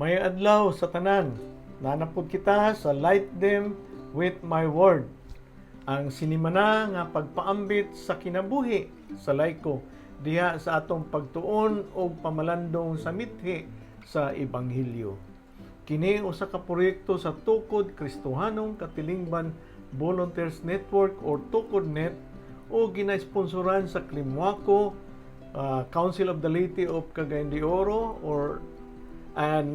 Maayong adlaw sa tanan. Naa na pod kita sa Light Them with My Word. Ang sinimana nga pagpaambit sa kinabuhi sa laiko diha sa atong pagtuon o pamalandong sa mithi sa Ebanghelyo. Kini usa ka proyekto sa Tukod Kristohanong Katilingban Volunteers Network or TukodNet o gina-sponsoran sa Klimwako, Council of the Laity of Cagayan de Oro or and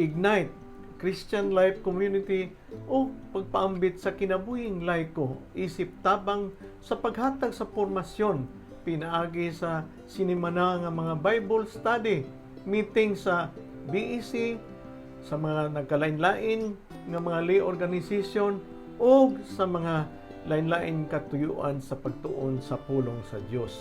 Ignite Christian Life Community o pagpaambit sa kinabuhing laiko isip tabang sa paghatag sa formasyon pinaagi sa sinimana nga mga Bible study meeting sa BEC, sa mga nagkalain-lain nga mga lay organization o sa mga lain-lain katuyuan sa pagtuon sa pulong sa Dios.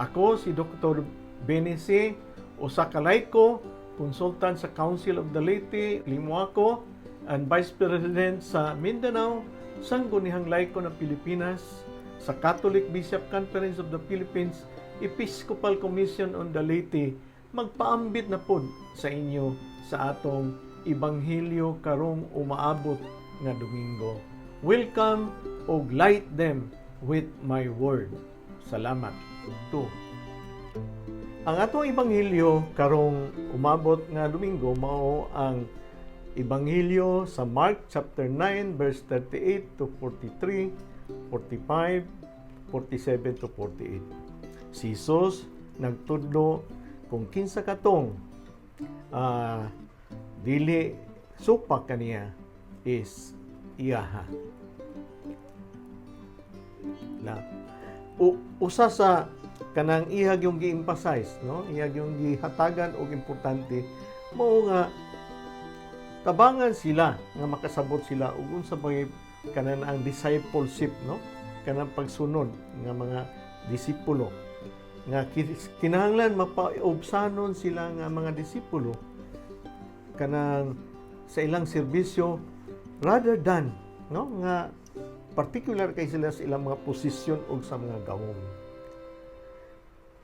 Ako si Dr. Benese, usa ka laiko, consultant sa Council of the Laity, Limuaco, and Vice President sa Mindanao, Sangguniang Laiko ng Pilipinas, sa Catholic Bishop Conference of the Philippines, Episcopal Commission on the Laity, magpaambit na pod sa inyo sa atong Ebanghelyo karong umaabot nga Domingo. Welcome og light them with my word. Salamat. 2. Ang atong ebanghelyo karong umabot nga Domingo mao ang Ebanghelyo sa Mark chapter 9 verse 38 to 43, 45, 47 to 48. Si Jesus nagtudlo kung kinsa katong dili supak kaniya is iyaha. La. Usa sa kanang ihag yung gi-emphasize, no? Ihag yung gihatagan og importante mao nga tabangan sila nga makasabot sila ug unsa ba kanan ang discipleship, no? Kanang pagsunod nga mga disipulo nga kinahanglan mapaubsanon sila nga mga disipulo kanang sa ilang serbisyo rather than, no, nga particular kay sila sa ilang mga posisyon o sa mga gahom.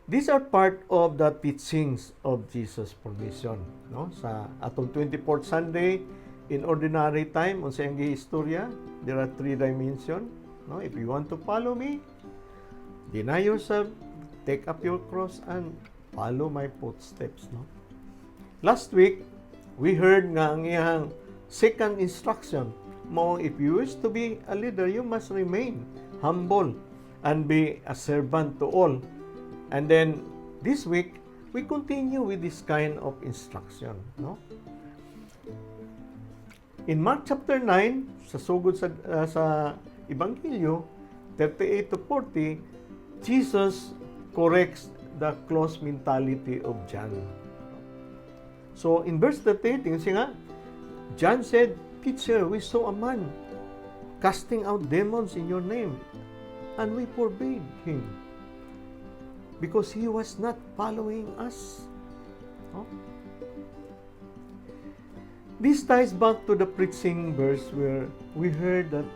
These are part of the teachings of Jesus formation, no? Sa atong 24th Sunday in Ordinary Time, unsa ang istorya, there are three dimension, no? If you want to follow me, deny yourself, take up your cross and follow my footsteps, no? Last week, we heard nga ang iyang second instruction mo, if you wish to be a leader, you must remain humble and be a servant to all. And then this week, we continue with this kind of instruction, no? In Mark chapter 9, sa sugod sa Ebanghelyo, 38 to 40, Jesus corrects the closed mentality of John. So in verse 38, tingnan siya nga, John said, "Teacher, we saw a man casting out demons in your name, and we forbade him because he was not following us." No? This ties back to the preaching verse where we heard that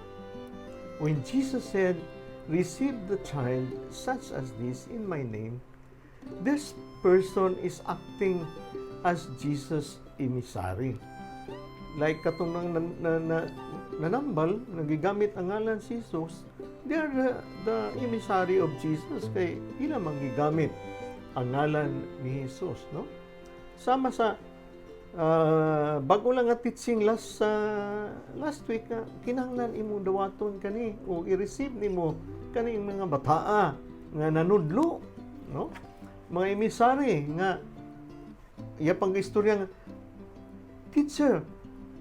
when Jesus said, "Receive the child such as this in my name," this person is acting as Jesus' emissary. Like katong nang na, nanambal, nagigamit ang ngalan si Jesus, they are the emissary of Jesus kay ila man gigamit ang ngalan ni Jesus, no? Sama sa bago lang nga teaching last week nga kinahanglan imong dawaton kani o i-receive nimo kani mga bataa nga nanudlo, no? Mga emissary nga iya pang istorya nga, "Teacher,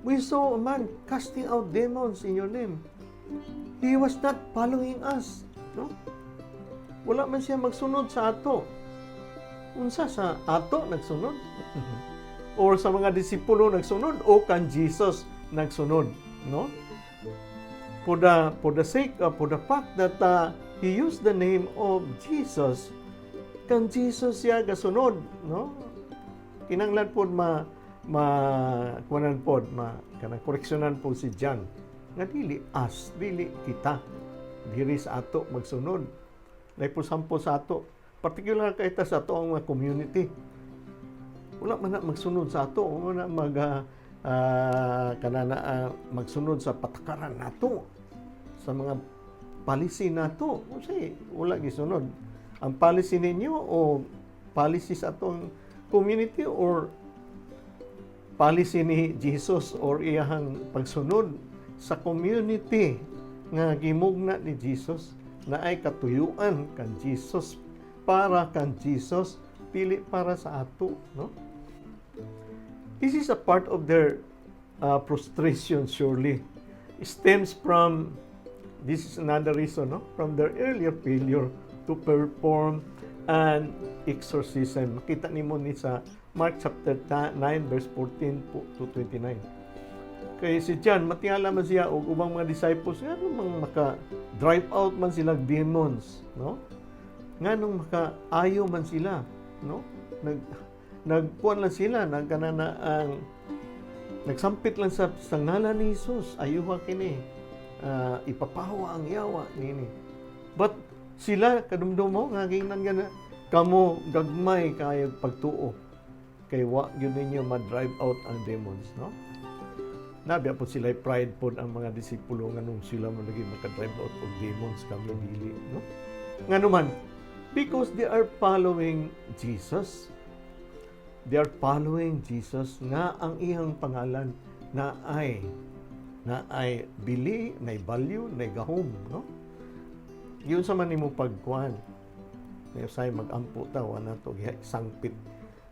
we saw a man casting out demons in your name. He was not following us," no? Wala man siya magsunod sa ato. Unsa sa ato nagsunod? Or sa mga disipulo nagsunod o kan Jesus nagsunod, no? For the sake of for the fact that he used the name of Jesus, kan Jesus siya gasunod, no? Kinanglan pod ma ma kuanan pod ma kanang koreksyonan po si John nga dili us, dili kita diri sa ato magsunod. Like for example sa ato, particular kay ta sa ato ang mga community. Wala man na magsunod sa ato, wala man na mag kanana magsunod sa patakaran nato, sa mga policy nato. Kasi wala gisunod. Ang policy ninyo o policy sa atong community or policy ni Jesus or iyahang pagsunod sa community nga gimugna ni Jesus na ay katuyuan kan Jesus, para kan Jesus, dili para sa ato, no? This is a part of their frustration, surely stems from, this is another reason, no, from their earlier failure to perform an exorcism. Makita nimo ni sa Mark chapter 9 verse 14 po to 29. Kay si John, matingala man siya og ubang mga disciples, nga mang maka drive out man sila demons, no? Nganong maka-ayo man sila, no? Nagkuan lang sila, nagkanana ang nagsampit lang sa ngalan ni Jesus, ayuha kini. Ipapawa ang yawa nini. But sila kadumdumo nga giingnan nga na, "Kamo gagmay kayo pagtuo kay wa gyud ninyo ma-drive out ang demons," no? Naa biya pod sila pride pod ang mga disipulo, nga nung sila mo lagi maka-drive out og demons, kami dili, no? Ngano man? Because they are following Jesus. They are following Jesus nga ang iyang pangalan na ay bili, na value, na gahom, no? Yun sa man nimo pagkuan. Say magampo ta, wa nato sangpit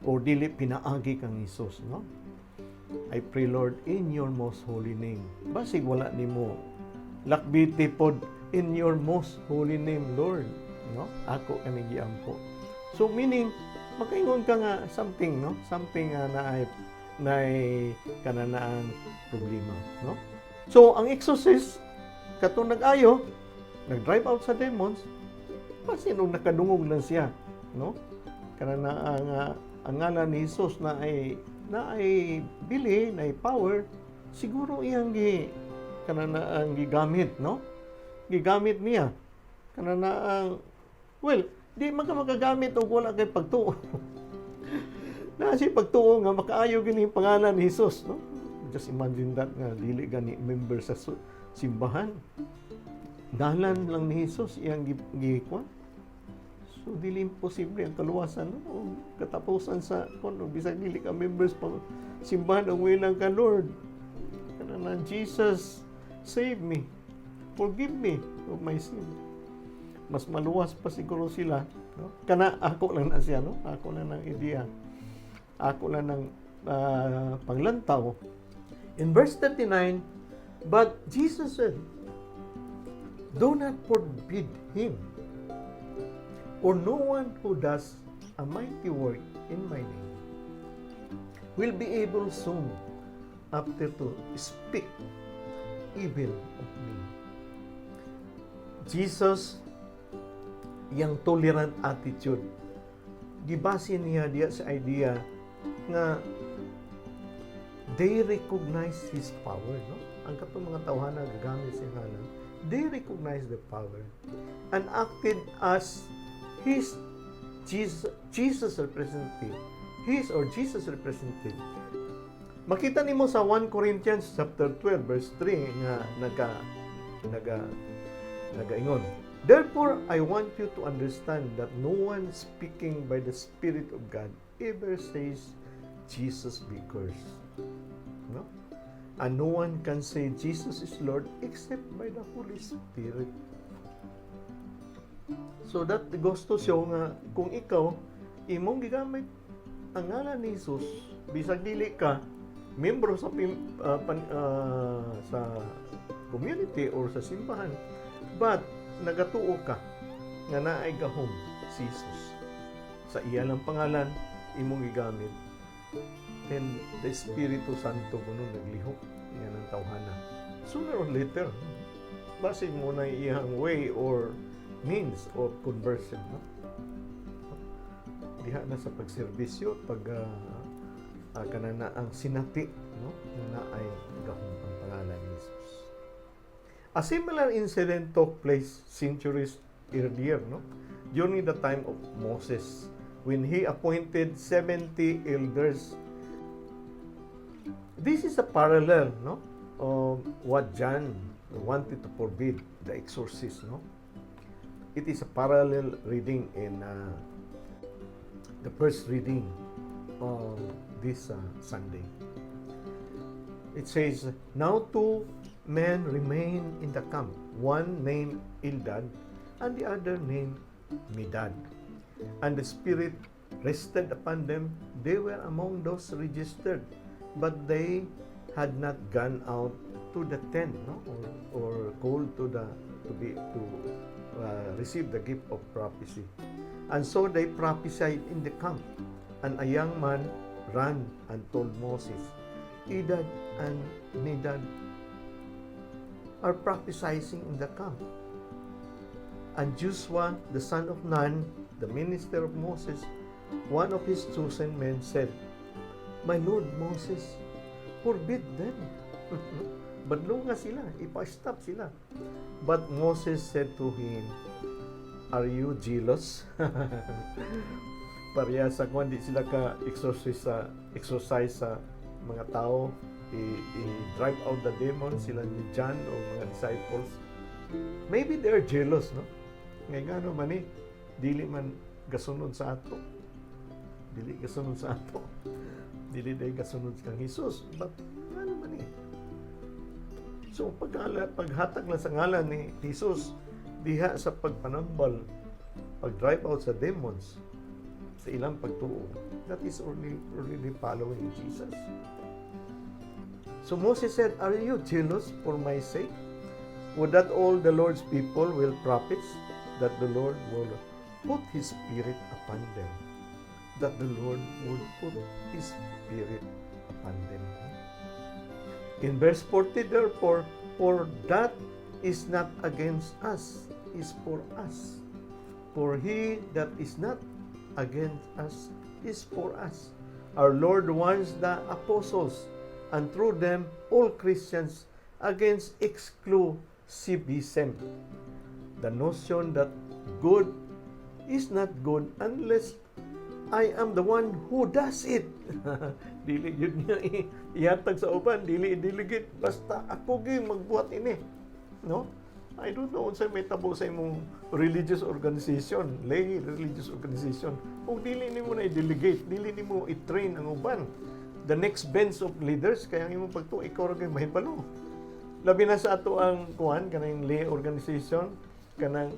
or dili pinaagi kang Hesus, no? "I pray, Lord, in your most holy name." Basig wala nimo lakbiti pod, "In your most holy name, Lord," no? Ako kani giampo. So meaning makaingon ka nga something, no? Something nga na ay kananaang problema, no? So ang exorcist katong nag-ayo, nag-drive out sa demons, basin nung nakadungog lang siya, no? Kana ang ngalan ni Jesus na ay bili, na ay power, siguro iyang gi kana ang gigamit, no? Gigamit niya. Kana na ang, well, di man ka makagamit og wala kay pagtuo. Na si pagtuo nga makaayo gini yung pangalan ni Jesus, no? Just imagine that nga dili gani member sa simbahan. Dalan lang ni Jesus iyang gikuan. So dili imposible ang kaluwasan, no? O katapusan sa kon bisag dili ka members pa simbahan, ang lang ka, "Lord, kana na, Jesus, save me. Forgive me of my sin." Mas maluwas pa siguro sila, no? Kana ako lang na siya, no? Ako lang ng ideya. Ako lang ng panglantaw. In verse 39, but Jesus said, "Do not forbid him, for no one who does a mighty work in my name will be able soon after to speak evil of me." Jesus, yang tolerant attitude, gibase niya diya sa idea nga they recognize his power, no? Ang katong mga tawhana gagamit sa ngalan, they recognize the power and acted as his Jesus representative, his or Jesus representative. Makita nimo sa 1 Corinthians chapter 12 verse 3 nga nagaingon, "Therefore, I want you to understand that no one speaking by the Spirit of God ever says, 'Jesus be cursed.'" No? "And no one can say, 'Jesus is Lord,' except by the Holy Spirit." So that goes to show nga kung ikaw imong gigamit ang ngalan ni Jesus bisag dili ka membro sa sa community or sa simbahan, but nagatuo ka nga naay gahom si Jesus sa iya lang pangalan imong gigamit, then the Espiritu Santo kuno naglihok nga ng tawhana sooner or later, basig mo na iyang way or means of conversion, no? Diha na sa pagserbisyo, pag kanana ang sinati, no, na ay gahom ang pangalan ni Jesus. A similar incident took place centuries earlier, no, during the time of Moses. When he appointed 70 elders. This is a parallel, no, of what John wanted to forbid, the exorcist, no? It is a parallel reading in the first reading of this Sunday. It says, "Now two men remain in the camp, one named Eldad and the other named Medad. And the Spirit rested upon them. They were among those registered, but they had not gone out to the tent, no? Or called to the to be to receive the gift of prophecy. And so they prophesied in the camp. And a young man ran and told Moses, 'Eldad and Medad are prophesying in the camp.' And Joshua, the son of Nun, the minister of Moses, one of his chosen men, said, 'My lord Moses, forbid them.' Badlonga sila, ipa-stop sila. But Moses said to him, 'Are you jealous?'" Pareha sa kung di sila ka exorcise sa mga tao, i-drive out the demons sila ni John o mga disciples. Maybe they're jealous, no? Ngay ngano man ni, dili man gasunod sa ato. Dili gasunod sa ato. Dili day gasunod kang Jesus. But ngano man ni? So paghatag lang sa ngalan ni Jesus diha sa pagpanambal, pag-drive out sa demons sa ilang pagtuo, that is only really following Jesus. So Moses said, "Are you jealous for my sake? Would that all the Lord's people were prophets, that the Lord will put His Spirit upon them." That the Lord would put His Spirit upon them. In verse 40, "Therefore, for that is not against us, is for us. For he that is not against us is for us." Our Lord warns the apostles, and through them all Christians, against exclusivism. The notion that good is not good unless I am the one who does it. Dili gyud niya ihatag sa uban, dili i-delegate, basta ako gyud magbuhat ini. No? I don't know unsay may tabo sa imong religious organization, lay religious organization. Kung dili nimo na i-delegate, dili nimo i-train ang uban. The next bench of leaders, kaya ang imong pagtuo, ikaw ra kay mahibalo. Labi na sa ato ang kuan, kanang lay organization, kanang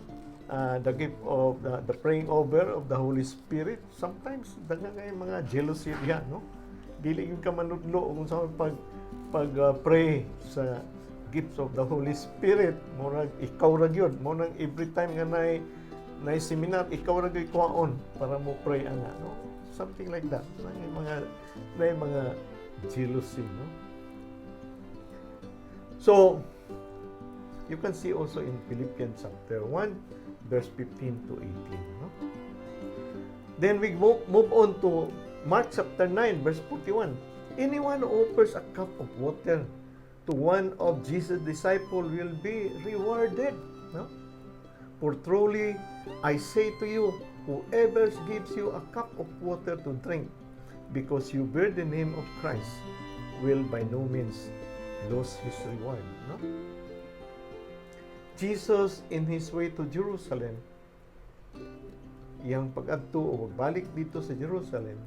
the gift of the praying over of the Holy Spirit. Sometimes daghan kay mga jealousy diha, no? Dili gyud ka manudlo kung sa pag pray sa gifts of the Holy Spirit. Murag ikaw ra gyud mo nang every time nga nay seminar, ikaw ra gyud kuhaon para mo pray ana, no? Something like that. Nay mga jealousy, no? So you can see also in Philippians chapter 1 verse 15 to 18, no? Then we move on to Mark chapter 9 verse 41. "Anyone who offers a cup of water to one of Jesus' disciples will be rewarded," no? "For truly I say to you, whoever gives you a cup of water to drink, because you bear the name of Christ, will by no means lose his reward," no? Jesus, in his way to Jerusalem, iyang pag-adto o pagbalik dito sa Jerusalem,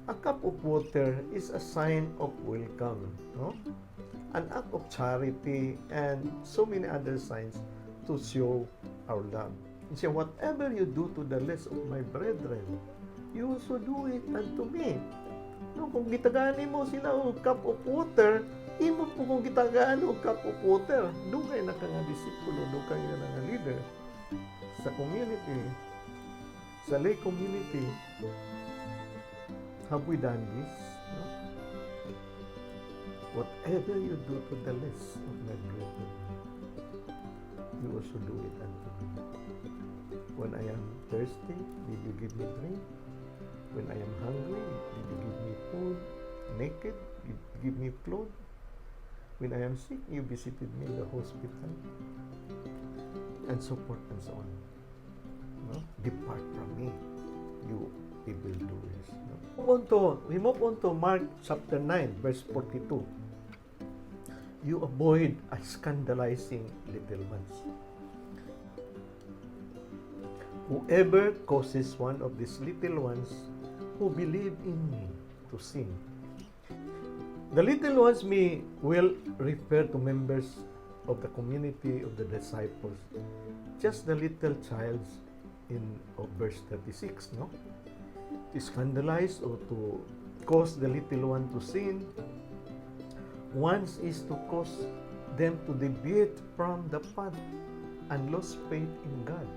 a cup of water is a sign of welcome, no? An act of charity and so many other signs to show our love. He said, "Whatever you do to the least of my brethren, you also do it unto me." No, kung gitagaan mo sila og cup of water, imo po kung gitagaan og cup of water, dugay na ka nga disipulo, dugay na nga leader sa community, sa lay community. Have we done this? No? "Whatever you do to the least of my brethren, you also do it unto me." When I am thirsty, did you give me drink? When I am hungry, did you give me food? Naked, you give me clothes? When I am sick, you visited me in the hospital? And so forth and so on. No? Depart from me, you evildoers. No? We move on to Mark chapter 9, verse 42. You avoid a scandalizing little ones. Whoever causes one of these little ones who believe in me to sin. The little ones may will refer to members of the community of the disciples. Just the little childs in of verse 36, no? To scandalize or to cause the little one to sin once is to cause them to deviate from the path and lose faith in God.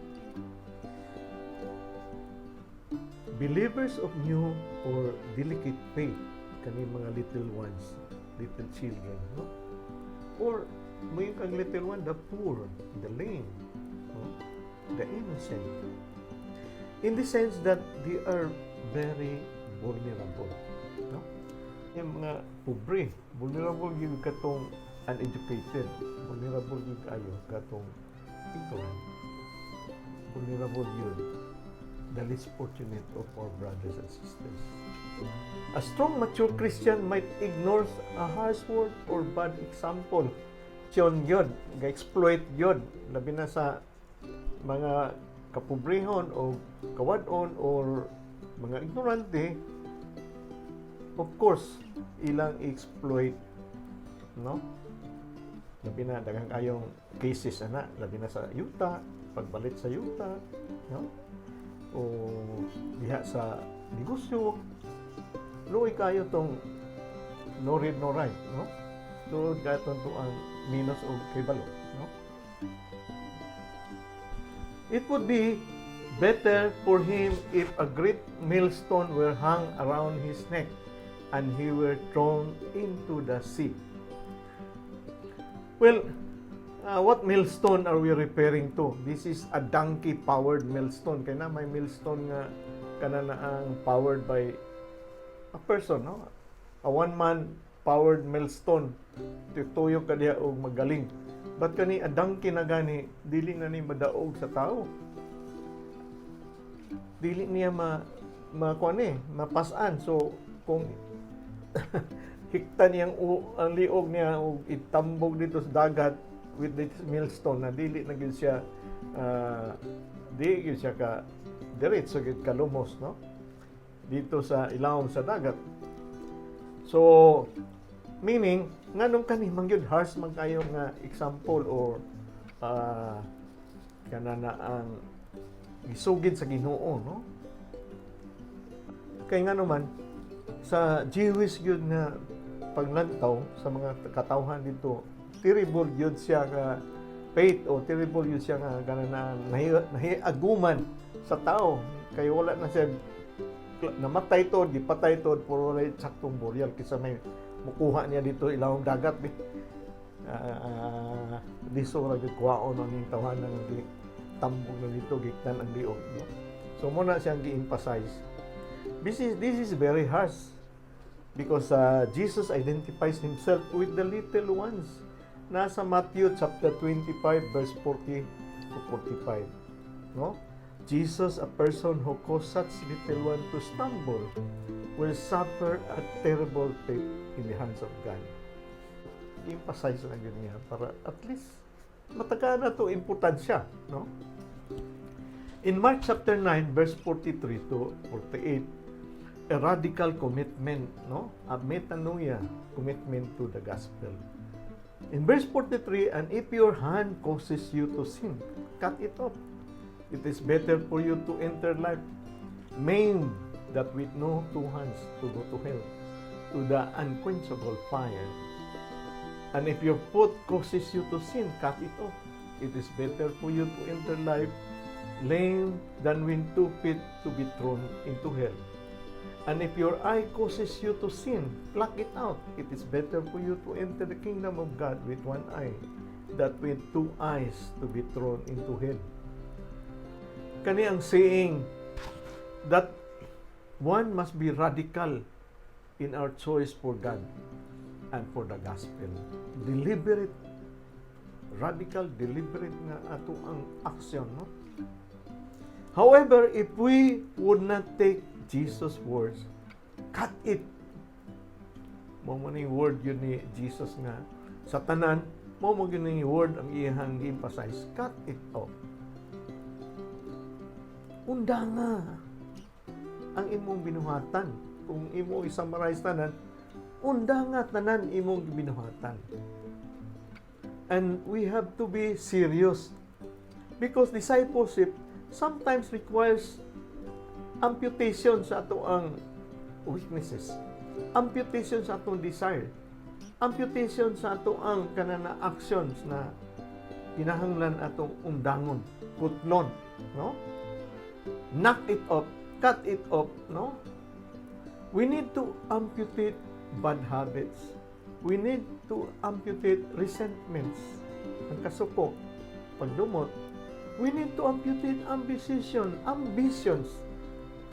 Believers of new or delicate faith, kani mga little ones, little children, no? Or moingon kang little one, the poor, the lame, no? The innocent. In the sense that they are very vulnerable, no? Yung mga pobre, vulnerable gyud katong uneducated, vulnerable gyud kayo katong ignorant, vulnerable gyud the least fortunate of our brothers and sisters. A strong, mature Christian might ignore a harsh word or bad example. Yun yun, ga-exploit yun. Labi na sa mga kapobrehon o kawad-on or mga ignorante, of course, ilang exploit, no? Labi na daghang kayong cases ana, labi na sa yuta, pagbalit sa yuta, no? O diha sa negosyo, luoy kayo tong no read no write, no? Tuod kayo tong tuang minus og kibalo, no? It would be better for him if a great millstone were hung around his neck and he were thrown into the sea. Well, what millstone are we referring to? This is a donkey-powered millstone. Kaya na may millstone nga kana na ang powered by a person, no? A one-man powered millstone. Tuyok ka diha og magaling. But kani a donkey na gani, dili na ni madaog sa tao. Dili niya ma makuan eh, mapasan. So kung hikta niyang ang liog niya og itambog dito sa dagat with this millstone na dili na gyud siya di gyud siya ka diretso gyud kalumos, no, dito sa ilawom sa dagat. So meaning nganong kani man gyud harsh man kayo nga example or kana na ang gisugid sa Ginoo, no? Kay ngano man sa Jewish gyud nga paglantaw sa mga katawhan dito, terrible gyud siya nga faith o terrible gyud siya nga kana na nahiaguman sa tao kay wala na siya namatay to, gipatay to, pero wala saktong burial kaysa may mukuha niya dito ilawom dagat eh. Liso ra gyud kuhaon ang tawhan ng gi tambog na dito, giktan ang liog, no? So mo na siyang gi-emphasize. This is very harsh because Jesus identifies himself with the little ones. Nasa Matthew chapter 25 verse 40 to 45, no? Jesus, a person who caused such little one to stumble, will suffer a terrible fate in the hands of God. I-emphasize lang yun niya para at least matagaan na to importansya, no? In Mark chapter 9 verse 43 to 48, a radical commitment, no? A metanoia commitment to the gospel. In verse 43, "And if your hand causes you to sin, cut it off. It is better for you to enter life maimed that with no two hands to go to hell, to the unquenchable fire. And if your foot causes you to sin, cut it off. It is better for you to enter life lame than with two feet to be thrown into hell. And if your eye causes you to sin, pluck it out. It is better for you to enter the kingdom of God with one eye, that with two eyes to be thrown into hell." Kani ang saying that one must be radical in our choice for God and for the gospel. Deliberate, radical, deliberate nga ato ang action, no? However, if we would not take Jesus' words, "Cut it." Mao man ni word yun ni Jesus nga sa tanan, mao mo gyud ni word ang iyang gi-emphasize, "Cut it off." Undanga ang imong binuhatan. Kung imo i-summarize tanan, undanga tanan imong binuhatan. And we have to be serious because discipleship sometimes requires amputation sa atoang weaknesses, amputation sa atong desire, amputation sa atoang kanana actions na kinahanglan atong undangon, putlon, no? Knock it off, cut it off, no? We need to amputate bad habits. We need to amputate resentments, ang kasuko, pagdumot. We need to amputate ambitions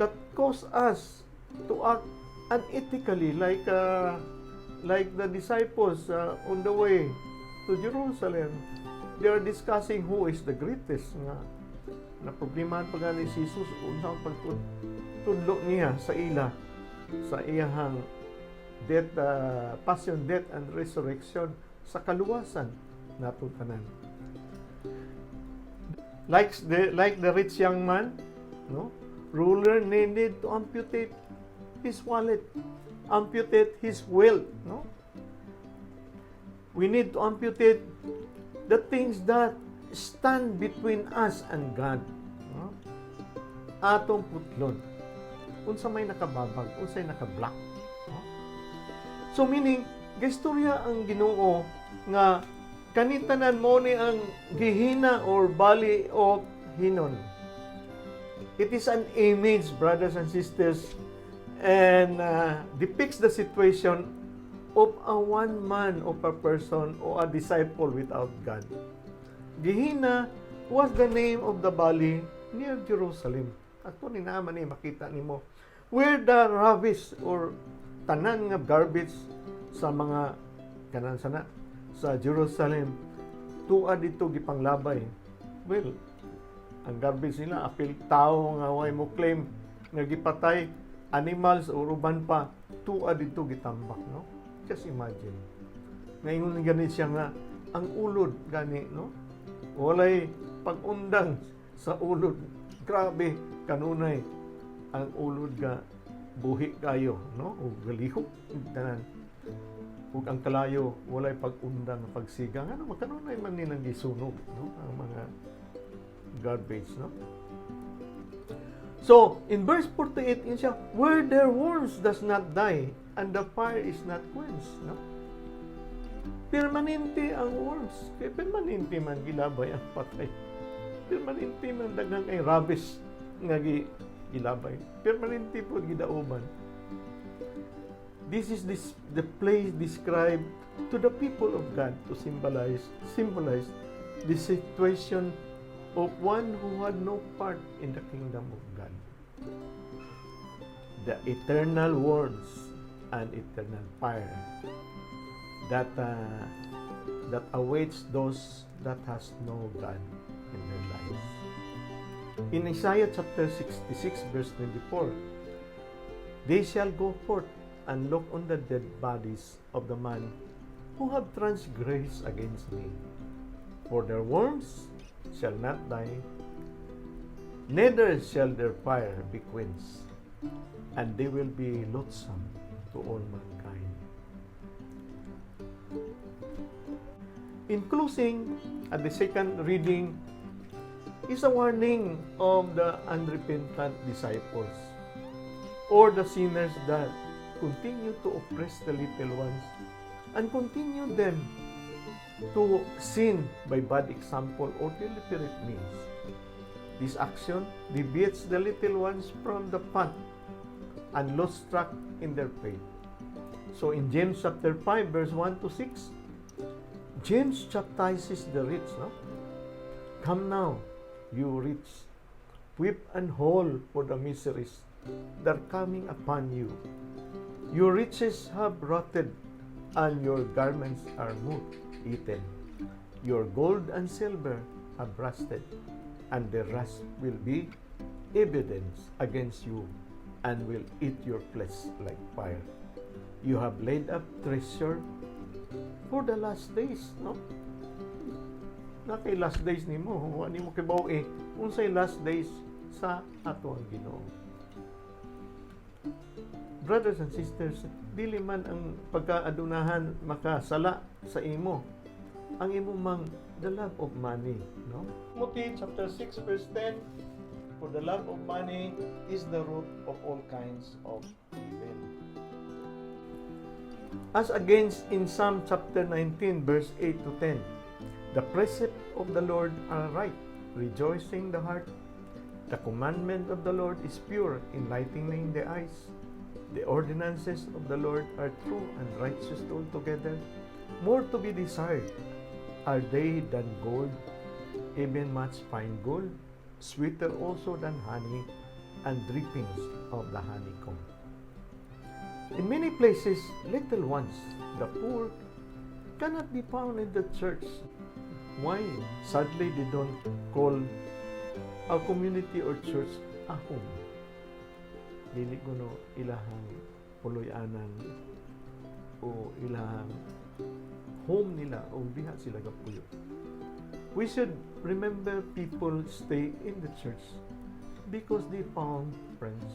that cause us to act unethically, like the disciples on the way to Jerusalem. They are discussing who is the greatest nga na problemahan pa gani si Jesus unsa ang pagtudlo niya sa ila sa iyahang death, passion, death and resurrection sa kaluwasan nato tanan. Like the rich young man, no? Ruler needed to amputate his wallet, amputate his wealth, no? We need to amputate the things that stand between us and God. No? Atong putlon. Unsa may nakababag, unsay nakablock. No? So meaning, gaistorya ang Ginoo nga kani tanan mao ni ang Gehenna or Valley of Hinnom. It is an image, brothers and sisters, and depicts the situation of a one man, of a person, or a disciple without God. Gehenna was the name of the valley near Jerusalem. Actually, naman ni makita nimo where the rubbish or tanan nga garbage sa mga kanan sana sa Jerusalem tua dito gipanglabay. Well, ang garbage nila apil tao nga way mo claim nga gipatay, animals or uban pa, tua dito gitambak, no? Just imagine. Ngayon gani siya nga ang ulod gani, no? Walay pag-undang sa ulod. Grabe kanunay ang ulod ga buhi kayo, no? O galihok tanan. Ug ang kalayo walay pag-undang, pagsiga, ngano magkanunay man ni nang gisunog, no? Ang mga garbage, no? So, in verse 48, yun siya, "Where their worms does not die and the fire is not quenched," no? Permanente ang worms. Kaya permanente man gilabay ang patay. Permanente man daghang ay rubbish nga gilabay. Permanente po gidauban. This is the place described to the people of God to symbolize the situation of one who had no part in the kingdom of God. The eternal worms and eternal fire that awaits those that has no God in their lives. In Isaiah chapter 66 verse 24, "They shall go forth and look on the dead bodies of the man who have transgressed against me. For their worms shall not die, neither shall their fire be quenched, and they will be loathsome to all mankind." In closing, at the second reading is a warning of the unrepentant disciples or the sinners that continue to oppress the little ones and continue them to sin by bad example or deliberate means. This action deviates the little ones from the path and lost track in their faith. So in James chapter 5 verse 1 to 6, James chastises the rich, no? "Come now, you rich, weep and howl for the miseries that are coming upon you. Your riches have rotted, and your garments are moth eaten. Your gold and silver have rusted, and the rust will be evidence against you. and will eat your flesh like fire. You have laid up treasure for the last days, no? Naa kay last days nimo, wa nimo kibaw eh unsay last days sa ato ang Ginoo. Brothers and sisters, dili man ang pagkaadunahan makasala sa imo. Ang imo mang the love of money, no? Timothy chapter 6 verse 10: "For the love of money is the root of all kinds of evil." As against in Psalm chapter 19 verse 8 to 10, "The precepts of the Lord are right, rejoicing the heart. The commandment of the Lord is pure, enlightening the eyes. The ordinances of the Lord are true and righteous altogether. More to be desired are they than gold, even much fine gold, sweeter also than honey and drippings of the honeycomb." In many places, little ones, the poor, cannot be found in the church. Why? Sadly, they don't call our community or church a home. Dili kuno ilahang puloy-anan o ilahang home nila o diha sila gapuyo. We should remember people stay in the church because they found friends.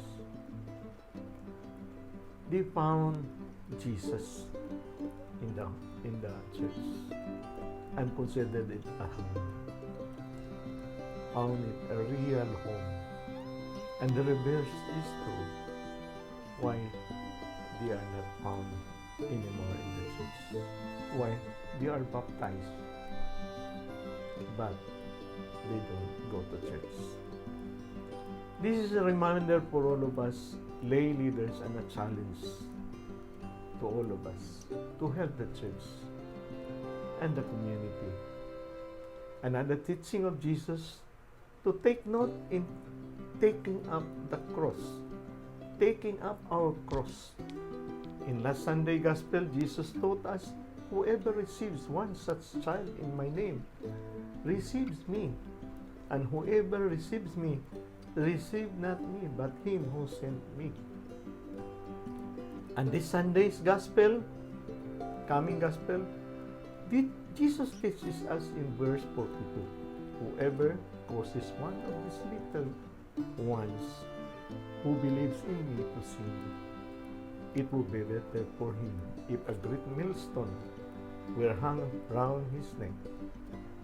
They found Jesus in the church and considered it a home. Found it a real home. And the reverse is true. Why they are not found anymore in the church? Why? They are baptized, but they don't go to church. This is a reminder for all of us, lay leaders, and a challenge to all of us to help the church and the community. Another teaching of Jesus to take note in taking up the cross, taking up our cross. In last Sunday Gospel, Jesus taught us, "Whoever receives one such child in my name receives me, and whoever receives me, receive not me, but him who sent me." And this Sunday's Gospel, coming Gospel, Jesus teaches us in verse 42, "Whoever causes one of these little ones who believes in me to sin, it would be better for him if a great millstone were hung round his neck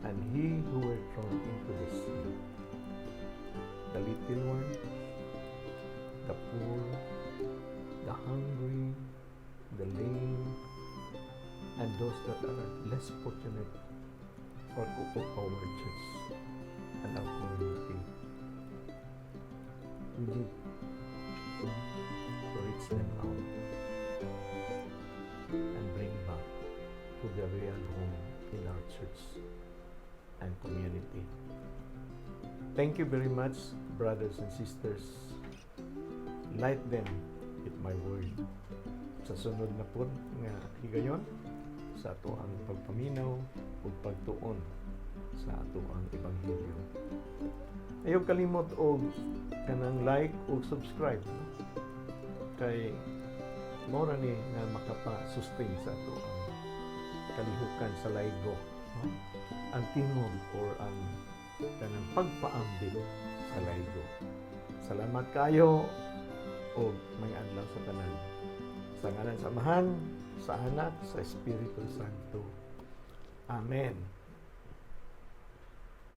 and he who were thrown into the sea." The little one, the poor, the hungry, the lame, and those that are less fortunate or of our church and our community. We need to reach them out and bring back to the real home in our church and community. Thank you very much, brothers and sisters. Light them with my word. Sa sunod na po nga higayon, sa ato ang pagpaminaw ug pagtuon sa ato ang ebanghelyo. Ayaw kalimot og kanang like ug subscribe, no? Kay mao ra ni nga makapa-sustain sa ato ang kalihukan sa Laygo, no? Ang tingog or ang kanang pagpaambit sa Laygo. Salamat kayo og maayong adlaw sa tanan. Sa ngalan sa Amahan, sa Anak, sa Espiritu Santo. Amen.